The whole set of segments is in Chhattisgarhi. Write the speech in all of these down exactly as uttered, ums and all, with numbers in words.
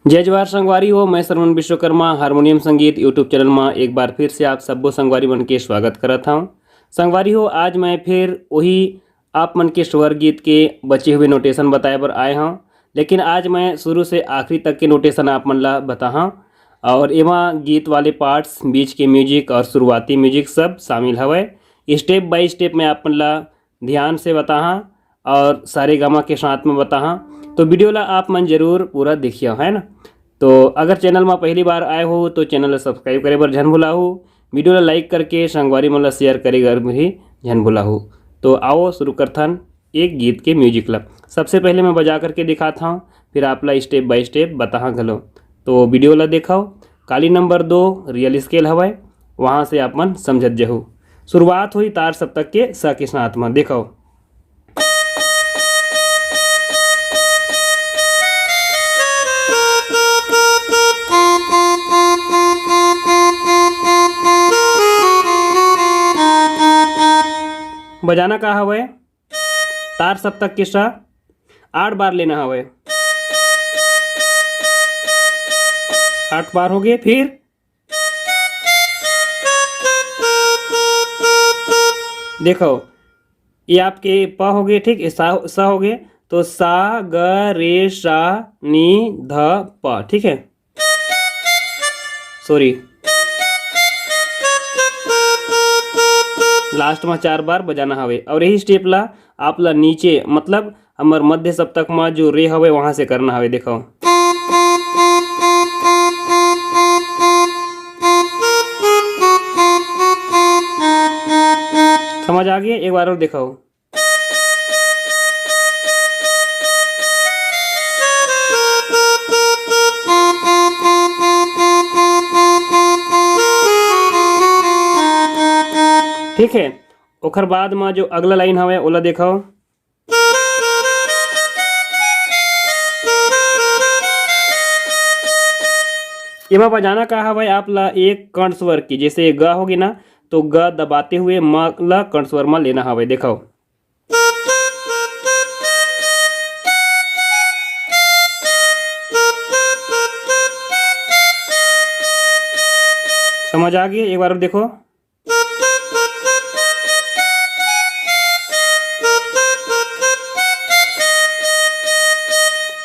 जय जोहार संगवारी हो, मैं श्रवण विश्वकर्मा हारमोनियम संगीत YouTube चैनल में एक बार फिर से आप सब्बो संगवारी मन के स्वागत करत हूँ। संगवारी हो, आज मैं फिर वही आप मन के स्वर गीत के बचे हुए नोटेशन बताए बर आए हूँ, लेकिन आज मैं शुरू से आखिरी तक के नोटेशन आप मन ला बताहा और एमा गीत वाले पार्ट्स, बीच के म्यूजिक और शुरुआती म्यूजिक सब शामिल हवय। स्टेप बाय स्टेप मैं आप मन ला ध्यान से बताहा और सारे गामा के साथ में बताहा। तो वीडियो ला आप मन जरूर पूरा देखियो, है ना। तो अगर चैनल में पहली बार आए हो तो चैनल ला सब्सक्राइब करे बर झन भुलाहू, वीडियो ला लाइक करके संगवारी मन ला शेयर करे बर भी झन भुलाहू। तो आओ शुरू करथन एक गीत के म्यूजिक ला। सबसे पहले मैं बजा करके दिखाता हूँ, फिर आप ला स्टेप बाय स्टेप बताहा घलो। तो वीडियो ला देखो, काली नंबर दो रियल स्केल हवय, वहाँ से आप मन समझत जहू। शुरुआत हुई तार सप्तक के स के साथ में। देखो, बजाना का हवय? तार सप्तक के सा आठ बार लेना हवय। आठ बार हो गए। फिर देखो, ये आपके प हो गए, ठीक, ये सा, सा हो गए। तो सा, ग, रे, सा, नी, ध, प, ठीक है। सॉरी, लास्ट में चार बार बजाना हवे और यही स्टेप ला आप ला नीचे, मतलब हमर मध्य सप्तक में जो रे हवे, वहां से करना हवे। देखो, समझ आ गया? एक बार और देखो। ठीक है, ओखर बाद में जो अगला लाइन हवे, ओला देखो। एमा बजाना का हवय, आप ला एक कर्ण स्वर की, जैसे ग होगी ना, तो ग दबाते हुए म ला कर्ण स्वर में लेना हवय। देखो, समझ आ गई? एक बार और देखो।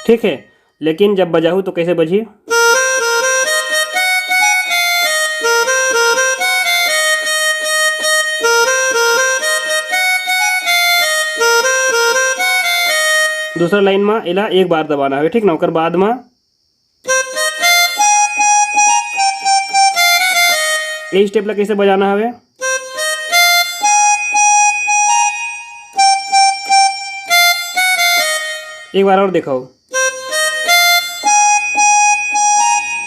ठीक है, लेकिन जब बजाहू तो कैसे बजी? दूसरा लाइन में एला एक बार दबाना है, ठीक ना? ओकर बाद में ये स्टेप ला कैसे बजाना हवे? एक बार और दिखाओ,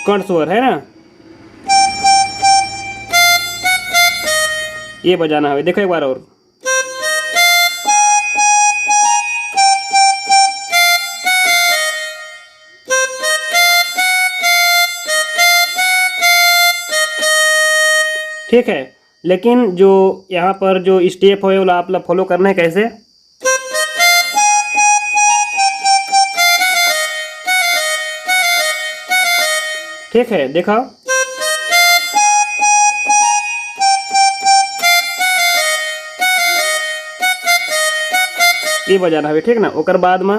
कर्ण स्वर है ना, ये बजाना हवे। देखो एक बार और। ठीक है, लेकिन जो यहाँ पर जो स्टेप है, वो आप फॉलो करना है। कैसे? ठीक है, देखो, ये बजाना है, ठीक ना? ओकर बाद में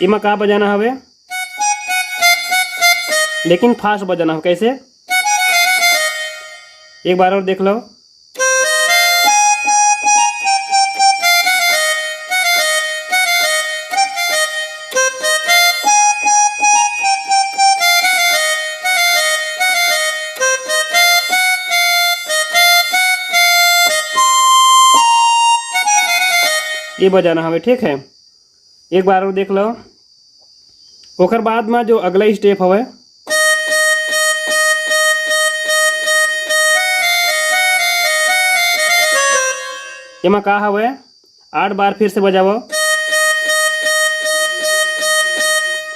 एमा का बजाना हवे, लेकिन फास्ट बजाना हो। कैसे? एक बार और देख लो। ये बजाना हवे, ठीक है। एक बार और देख लो। ओकर बाद में जो अगला स्टेप हवे, एमा का हवे, आठ बार फिर से बजावो।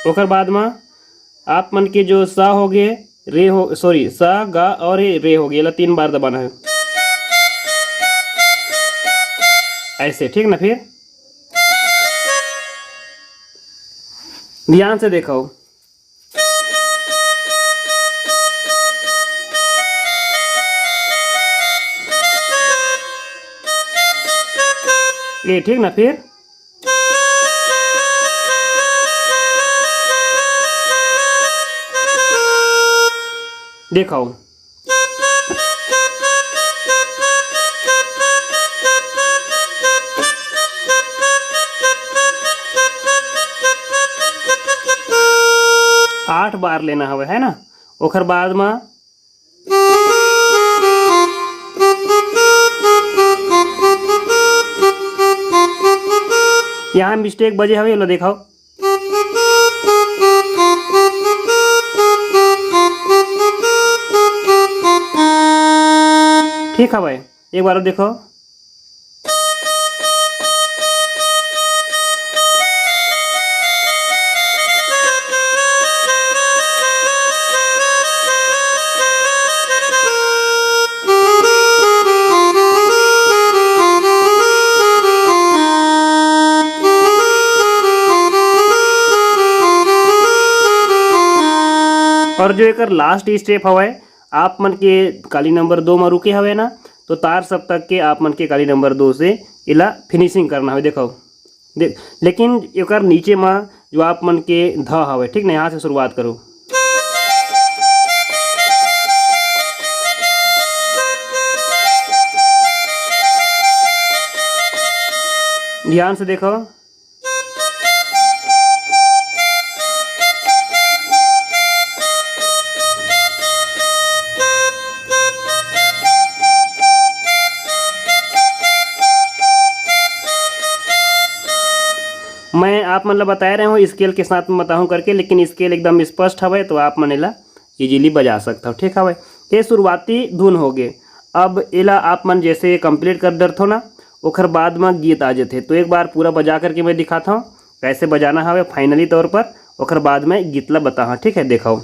ओकर बाद में आप मन के जो सा हो गए, रे हो, सॉरी, सा, गा और ये रे हो गए, एला तीन बार दबाना है। ऐसे, ठीक ना? फिर ध्यान से देखो, ये, ठीक ना? फिर देखो, आठ बार लेना हवे, है ना? ओखर बाद म यहाँ मिस्टेक बजे हवे, लो देखाओ। ठीक हवे, एक बार देखो। और जो एकर लास्ट स्टेप हवय, आप मन के काली नंबर दो म रुके हवय ना, तो तार सप्तक के आप मन के काली नंबर दो से एला फिनिशिंग करना हवे। देखो, देख, लेकिन एकर नीचे म जो आप मन के ध हवय, ठीक ना, यहाँ से शुरुआत करो। ध्यान से देखो, मैं आप मन ल बताए रहे हूँ स्केल के साथ में बताहूँ करके, लेकिन स्केल एकदम स्पष्ट हवय, तो आप मन एला इजीली बजा सकत हव। ठीक हवय, ये शुरुआती धुन होगे। अब एला आप मन जैसे कंप्लीट कर डरथो ना, ओखर बाद म गीत आ जथे। तो एक बार पूरा बजा करके मैं दिखात हव, कैसे बजाना हवे फाइनली तौर पर, ओखर बाद में गीत ला बताहा। ठीक है, देखो।